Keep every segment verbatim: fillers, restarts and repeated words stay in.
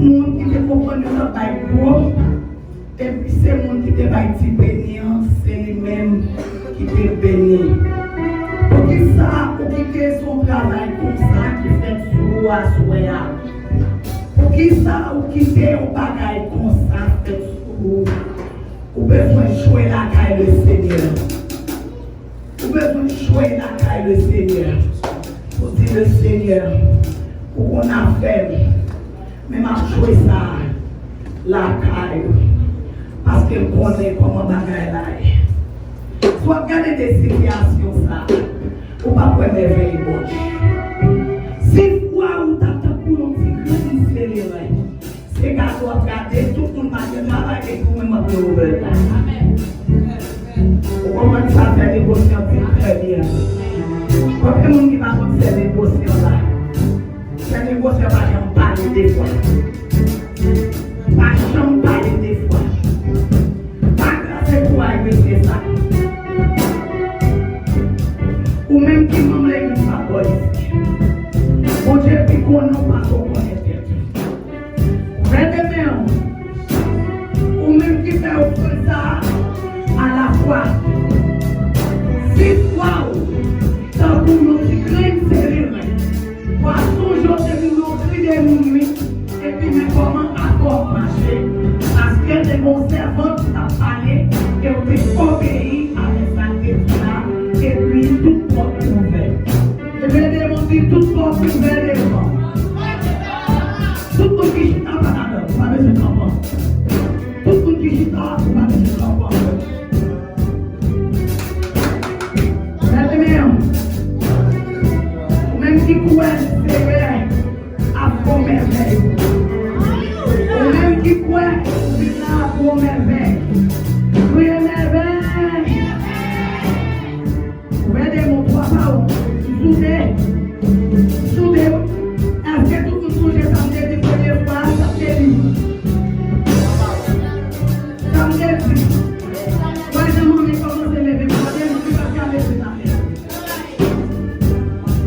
Moun ki te konprann yo t ap bay gwo, epi se moun ki te bay ti peni an, se li menm ki te beni. Poukisa ou kite se yon travay konsa ki fèt sou ou aswè a? Poukisa ou kite yon bagay konsa fèt sou ou? Ou bezwen jwe lakay Lesenyè. Ou bezwen jwe lakay Lesenyè. Ou di, Lesenyè, ou konn afè m, men m ap jwe sa lakay ou, paske m konnen kòman bagay la ye. Si w ap gade de sitiyasyon sa, ou p ap wè mèvèy Bondye. Si fwa ou ta tankou yon ti grenn seleren, se gade w ap gade, tout moun pa gen travay, epi ou menm w ap gen ouvè. Ou konprann sa, fè negosyan di trè byen. Konbyen moun ki pa konn fè negosyan la? Fè negosyan pa janm pale de fwa. Pa janm pale de fwa. Pa kraze kouray mesye sa. Ou menm ki manm legliz pa bò isit. Bondye pi konnen w pase w konnen tèt. Ouvè de men w. Ou menm ki fè ofrann sa a alafwa. Si fwa w tankou yon ti grenn seleren, w a sonje w te vin nan kri de minwi, epi men kòman afè w ap mache. Paske te gen yon sèvant ki t ap pale, e w te obeyi avèk sa l te di la, epi tout pòt ouvè. Leve de men w, di, tout pòt ouvè devan m. Tout moun ki chita pa ladan, ou pa bezwen kanpe. Tout moun ki chita, ou pa bezwen kanpe. Leve men w. Ou menm ki kwè Senyè ap fè yon mèvèy. Ou menm ki kwè ou vin la ap fè yon mèvèy. Kriye mèvèy. Ouvè de men w, twa pa w. Soude. Soude. Èske tout moun sonje sa m te di premye fwa a, sa m te di? Sa m te di? Wè jan manmi kòmanse leve, m konnen manmi pa t ka leve talè.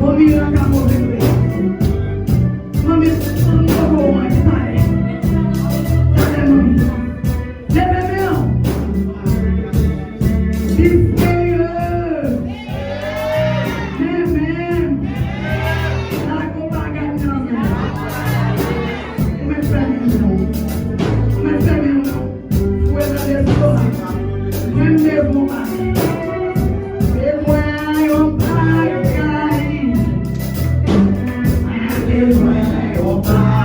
Manmi rann ka move vre. Manmi, manmi poko manje talè. Talè manmi. Leve men w. Di Senyè. Men, men. Lage yon bagay nan men. Ou mèt fèmen men w. Ou mèt fèmen men w. Fouye nan lestomak. Mwen m bezwen yon bagay. Bezwen yon bagay. Mwen bezwen yon bagay.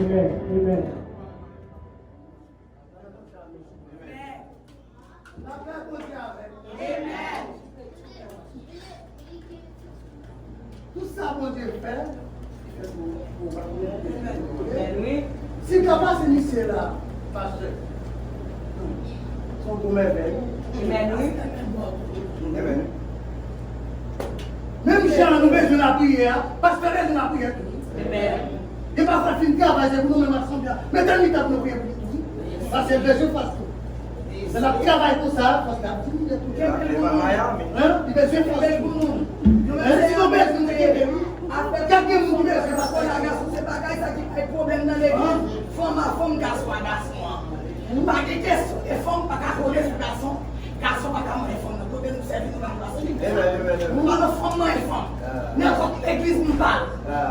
Amen, amen, amen. Tout sa Bondye fè, li fè pou, pou, pou, pou, pou, pou, pou. Amen, wi. Si l ka pase misye la, pastè, se yon gwo mèvèy. Amen, wi. Amen. Menm jan nou bezwen lapriyè a, pastè bezwen lapriyè tou. Amen. Gen pastè fin travay, se pou nou menm asanble a. Mete l mitan pou nou priye pou li tou. Paske l bezwen fòs tou. Lè l ap travay konsa, fòs la ap diminye tou. Hein? Li bezwen fòs tou. Hein? Si nou bezwen, nou kenbe wi. Gad gen moun ki bezwen fòs. Pastè, se bagay sa ki bay pwoblèm nan legliz. Fanm a fanm, gason a gason an. Pa gen kesyon de fanm pa ka kole sou gason. Gason pa ka manyen fanm nan. Kote nou sèvi, nou pa nan plas li. Nou pa nan fanm manyen fanm. Nenpòt legliz nou pa.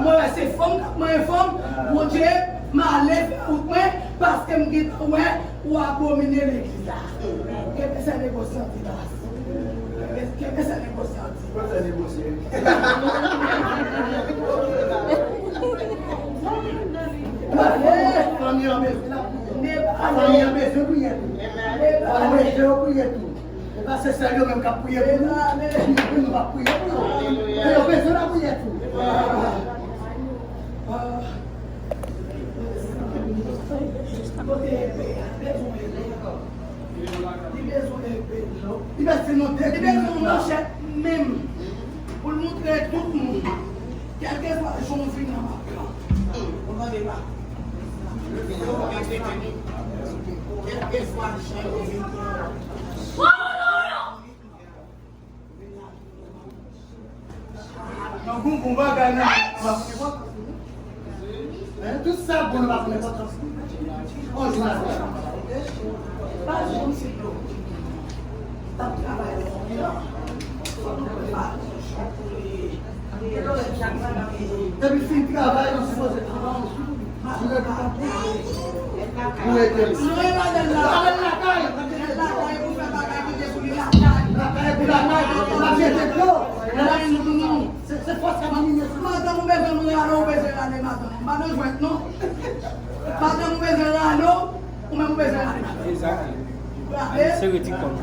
Mwen wè se fanm k ap manyen fanm. Bondye, m ale fè wout mwen, paske m gentan wè ou abomine legliz la. Kenbe sè negosyan ti baz. Kenbe sè negosyan ti baz. Kote negosye? Fanmi an bezwen lapriyè. Fanmi an bezwen priyè tou. Fanmi an bezwen priyè tou. E pa se sè yo menm k ap priye pou nou. Pou nou pa priye pou yo. Men yo bezwen lapriyè tou. Kote epe a? Li bezwen epe. Li bezwen yon manchèt menm pou l montre tout moun. Kèlkeswa jan w vin nan makan, ou tande pa. Kèlkeswa jan w vin nan makan. Nan gon, gon bagay nan, nan, nan, nan, tout sa bon nan pa pran enpòtans li. On jou a la. Pa janm se dlo. T ap travay lè w vini an. Fò nou prepare yon jan pou li. Depi fin travay, nou sipoze travay ansanm. Pou ede l. Non, e pa nan lakay. Nan lakay pou fè bagay ki te pou li lakay. Lakay pou lakay, l ap jete dlo. Lakay nou, nou, nou. Se, se fòs k ap anime sa. Madanm ou bezwen rale, ou bezwen rale madanm. M pa nan jwèt, non. Madanm ou bezwen rale, ou menm ou bezwen rale madanm. Exactly. Sere ti kòm.